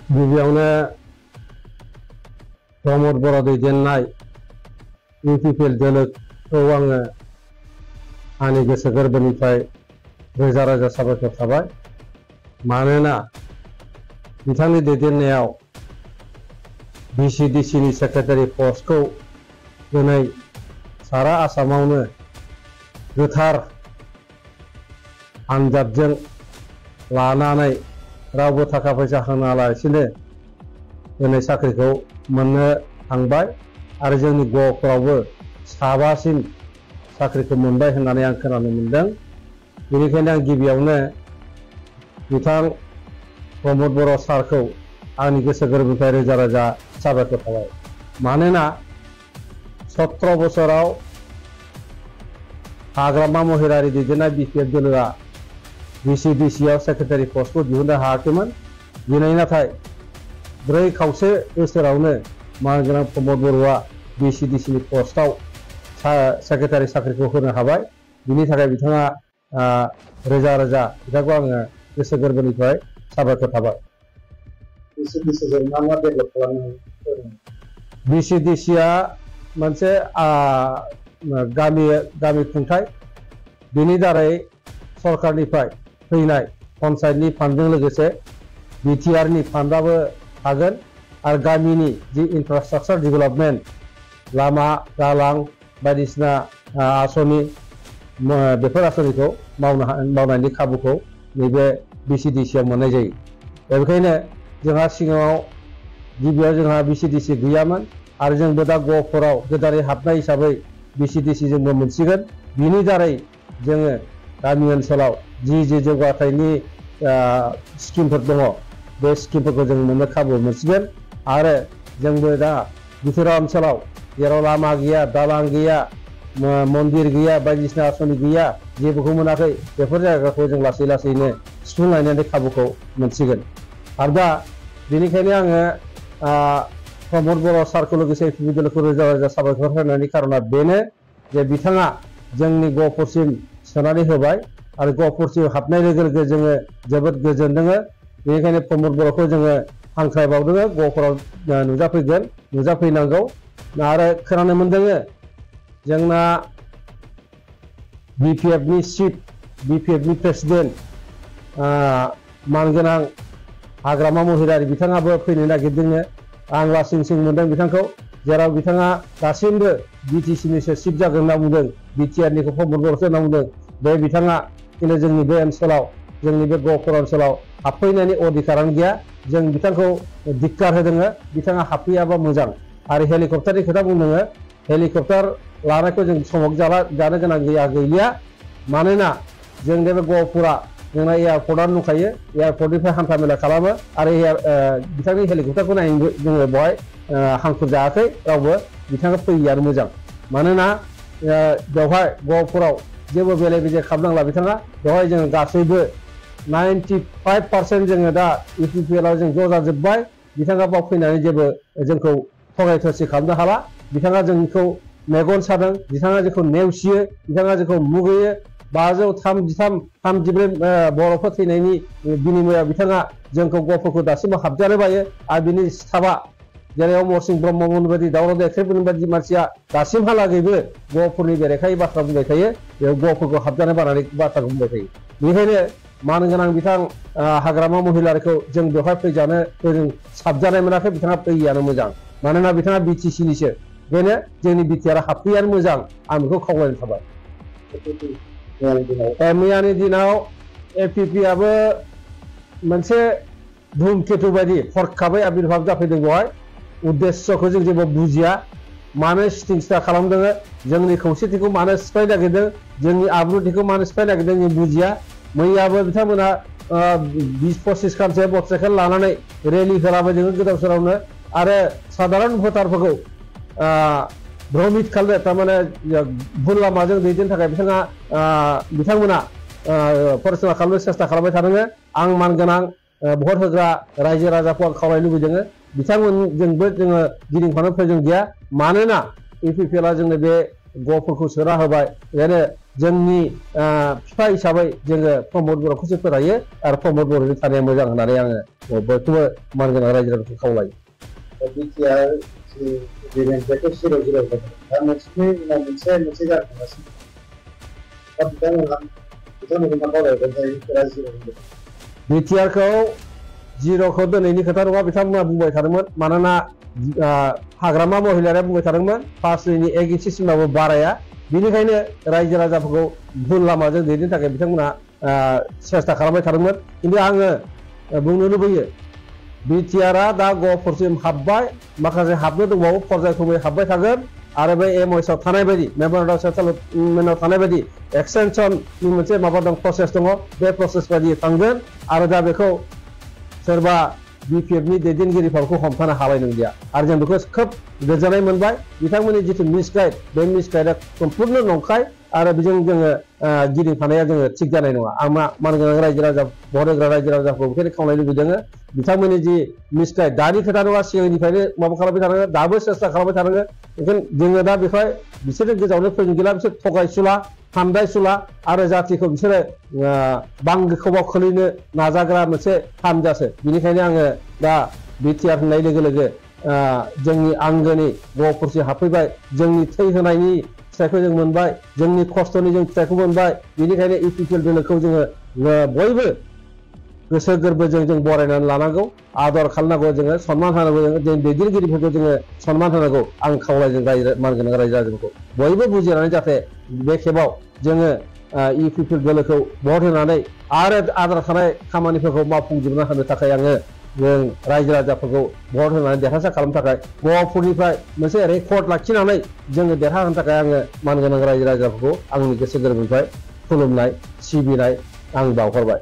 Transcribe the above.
गिबियावनो प्रमद बर' दैदेननाय इउपिपिएल दोलोखौ आङो आंनि गोसो गोरबोनिफ्राय रोजा रोजा साबायखर थाबाय। मानोना बिथांनि दैदेननायाव VCDCनि सेक्रेटारि पस्टखौ दिनै सारा आसामावनो गोथार आनजादजों लानानै रावबो थाखा फैसा होनालासिनो दिनै साख्रिखौ मोननो थांबाय आरो जोंनि गहपुरावबो साबासिम साख्रिखौ मोनबाय होननानै आं खोनानो मोनदों। बेनिखायनो आं गिबियावनो बिथां प्रमद बर' सारखौ आंनि गोसो गोरबोनिफ्राय रोजा रोजा साबायखर थाबाय। मानोना 17 बोसोराव हाग्रामा महिलारि दैदेननाय बिपिएफ दोलोआ VCDCआव सेक्रेटारि पस्टखौ दिहुननो हायाखैमोन। दिनै नाथाय 4.5 बोसोरावनो मानगोनां प्रमद बर'आ VCDCनि पस्टआव सेक्रेटारि साख्रिखौ होनो हाबाय। बिनि थाखाय बिथाङा रोजा रोजा बिथांखौ आङो गोसो गोरबोनिफ्राय साबायखर थाबाय। VCDCजों मा मा डेभेलप खालामनो हायो? VCDCआ मोनसे गामि खुंथाय। बिनि दारै सरकारनिफ्राय फैनाय पन्सायतनि फान्डजों लोगोसे बिटिआरनि फान्डआबो थागोन आरो गामिनि जि इनफ्रास्ट्राक्चार डेभेलपमेन्ट लामा दालां बायदिसिना आसनि बेफोर आसनिखौ मावनायनि खाबुखौ नैबे VCDCआव मोननाय जायो। बेनिखायनो जोंहा सिगाङाव गिबियाव जोंहा VCDC गैयामोन आरो जोंबो दा गहपुराव गोदानै हाबनाय हिसाबै VCDC जोंबो मोनसिगोन। बिनि दारै जोङो गामि ओनसोलाव जि जौगाथायनि स्किमफोर दङ बे स्किमफोरखौ जों मोननो खाबु मोनसिगोन। आरो जोंबो दा बिथोरा ओनसोलाव जेराव लामा गैया दालां गैया मन्दिर गैया बायदिसिना आसनि गैया जेबोखौ मोनाखै बेफोर जायगाखौ जों लासै लासैनो सुफुंलायनायनि खाबुखौ मोनसिगोन। आरो दा बेनिखायनो आङो प्रमद बर' सारखौ लोगोसे इउपिपिएल दोलोखौ रोजा रोजा साबायखर होनायनि खारना बेनो जे बिथाङा जोंनि गहपुरसिम सोनानै होबाय आरो गहपुरसिम हाबनाय लोगो लोगो जोङो जोबोद गोजोनदों। बेनिखायनो प्रमद बर'खौ जोङो हांख्रायबावदों गहपुराव नुजाफैनांगौ। आरो खोनानो मोनदों जोंना बिपिएफनि चिफ बिपिएफनि प्रेसिडेन्ट मानगोनां हाग्रामा महिलारि बिथाङाबो फैनो नागिरदों। आं लासिं सिं मोनदों बिथांखौ, जेराव बिथाङा दासिमबो बिटिसिनिसो चिफ जागोन होनना बुंदों, बिटिआरनिखौ प्रमद बर'सो होनना बुंदों। बे बिथाङा खिन्थु जोंनि बे ओनसोलाव जोंनि बे गहपुर ओनसोलाव हाबफैनायनि अधिकारानो गैया। जों बिथांखौ धिक्कार होदों। बिथाङा हाबफैयाबा मोजां। आरो हेलिकप्टारनि खोथा बुंदों। हेलिकप्टार लानायखौ जों समक जानो गोनां गैलिया। मानोना जोंनि बे गहपुरा जोंना एयारपर्टआनो दंखायो। एयारपर्टनिफ्राय हान्था मेला खालामो आरो बिथांनि हेलिकप्टारखौ नायनो जोङो बेवहाय हांखुर जायाखै रावबो। बिथाङा फैयैयानो मोजां। मानोना बेवहाय गहपुराव जेबो बेले बेजे खालामनांला बिथाङा। बेवहाय जोङो गासैबो 95% जोङो दा इउपिपिएलआव जों ज' जाजोब्बाय। बिथाङा बाव फैनानै जेबो जोंखौ थगाय थसि खालामनो हाला। बिथाङा जोंखौ मेगन सादों, बिथाङा जोंखौ नेवसियो, बिथाङा जोंखौ मुगैयो। 533-34 बर'फोर थैनायनि बिनिमयाव बिथाङा जोंखौ गहपुरखौ दासिमबो हाबजानो बायो। आरो बिनि स्टाफआ जेरै अमर सिंह ब्रह्ममोननि बायदि दावराव देख्रेबमोननि बायदि मानसिया दासिमहालागैबो गहपुरनि बेरेखायै बाथ्रा बुंबाय थायो। बेयाव गहपुरखौ हाबजानो बानानै बाथ्राखौ बुंबाय थायो। बेनिखायनो मानगोनां बिथां हाग्रामा महिलारिखौ जों बेवहाय फैजानो जों साबजानाय मोनाखै। बिथाङा फैयैयानो मोजां। मानोना बिथाङा बिटिसिनिसो। बेनो जोंनि बिटिआर हाबफैयानो मोजां। आं बेखौ खावलायनो थाबाय। मैयानि दिनाव एपिपिआबो मोनसे धुमकेतु बायदि हरखाबै आबिर्भाब जाफैदों। बेवहाय उद्देस्यखौ जों जेबो बुजिया। मानो सिटिं सिटा खालामदों, जोंनि खौसेथिखौ मानो सिफायनो नागिरदों, जोंनि आब्रुथिखौ मानो सिफायनो नागिरदों जों बुजिया। मैयाबो बिथांमोना 20-25 खानसो मटरसाइकेल लानानै रेलि होलाबायदों गोदाव सोरावनो आरो साधारन भटारफोरखौ भ्रमित खालामनो थारमाने भुल लामाजों दैदेननो थाखाय बिथांमोना परिचालना खालामनो सेस्था खालामबाय थादों। आं मानगोनां भट होग्रा रायजो राजाखौ आं खावलायनो लुबैदों बिथांमोनजोंबो जोङो गिदिंफानो प्रयोजन गैया। मानोना इउपिपिएलआ जोंनो बे गहपुरखौ सोना होबाय। बेनो जोंनि बिफा हिसाबै जोङो प्रमद बर'खौसो फोथायो आरो प्रमद बर'नि थानाया मोजां होननानै आङो बयखौबो मानगोनां रायजो राजाफोरखौ खावलायो। बिटिआर जेरैनिफ्रायथ' जिर' जादों दा मोनसे जानो थांगासिनो दा बिथांमोनखौ मा खावलायगोन जायफोरा जिर' होनदों बिटिआरखौ जिर'खौ दोनैनि खोथा नङा बिथांमोना बुंबाय थादोंमोन मानोना हाग्रामा महिलारिया बुंबाय थादोंमोन 5 1 इन्सिसिमाबो बाराया बेनिखायनो रायजो राजाफोरखौ भुल लामाजों दैदेननो थाखाय बिथांमोना सेस्था खालामबाय थादोंमोन खिन्थु आङो बुंनो लुबैयो बिटिआरआ दा गहपुरसिम हाबबाय माखासे हाबनो दंबावो पर्यायक्रमै हाबबाय थागोन आरो बे एमओएसआव थानाय बायदि मेमोरेन्डाम अफ सेटलमेन्टआव थानाय बायदि एक्सटेनसननि मोनसे माबा दं प्रसेस दङ बे प्रसेस बायदि थांगोन आरो दा बेखौ सोरबा बिपिएफनि दैदेनगिरिफोरखौ हमथानो हाबाय नंलिया आरो जों बेखौ खोब गोजोननाय मोनबाय बिथांमोननि जिथु मिसगाइड बे मिसगाइडआ सम्पुर्ण नंखाय आरो बेजों जोङो गिदिंफानाया जोङो थिग जानाय नङा आं मानगोनां रायजो राजा भट होग्रा रायजो राजाखौ बेखायनो खावलायनो लुबैदों बिथांमोननि जि मिसगाइड दानि खोथा नङा सिगांनिफ्रायनो माबा खालामबाय थानांगोन दाबो सेस्था खालामबाय थानांगोन बेखायनो जोङो दा बेखौहाय बिसोरो गोजावनो फैनो गैला बिसोर थगायसुला फानदायसुला आरो जातिखौ बिसोरो बांगोखौबाव खोलैनो नाजाग्रा मोनसे हानजासो बेनिखायनो आङो दा बिटिआर होननाय लोगो लोगो जोंनि आंगोनि गहपुरसिम हाबफैबाय जोंनि थै होनायनि फिथाइखौ जों मोनबाय जोंनि खस्थ'नि जों फिथाइखौ मोनबाय बेनिखायनो इउपिपिएल दोलोखौ जोङो बयबो गोसो गोरबोजों जों बरायनानै लानांगौ आदर खालामनांगौ जोङो सनमान होनांगौ जों दैदेनगिरिफोरखौ जोङो सनमान होनांगौ आं खावलायदों मानगोनां रायजो राजाफोरखौ बयबो बुजिनानै जाहाथे बे खेबाव जोङो इउपिपिएल दोलोखौ भट होनानै आरो आद्रा थानाय खामानिफोरखौ मावफुंजोबना होनो थाखाय आङो जों रायजो राजाफोरखौ भट होनानै देरहासार खालामनो थाखाय गहपुरनिफ्राय मोनसे रेकर्ड लाखिनानै जोङो देरहाहोनो थाखाय आङो मानगोनां रायजो राजाफोरखौ आंनि गोसो गोरबोनिफ्राय खुलुमनाय सिबिनाय आं बावहरबाय।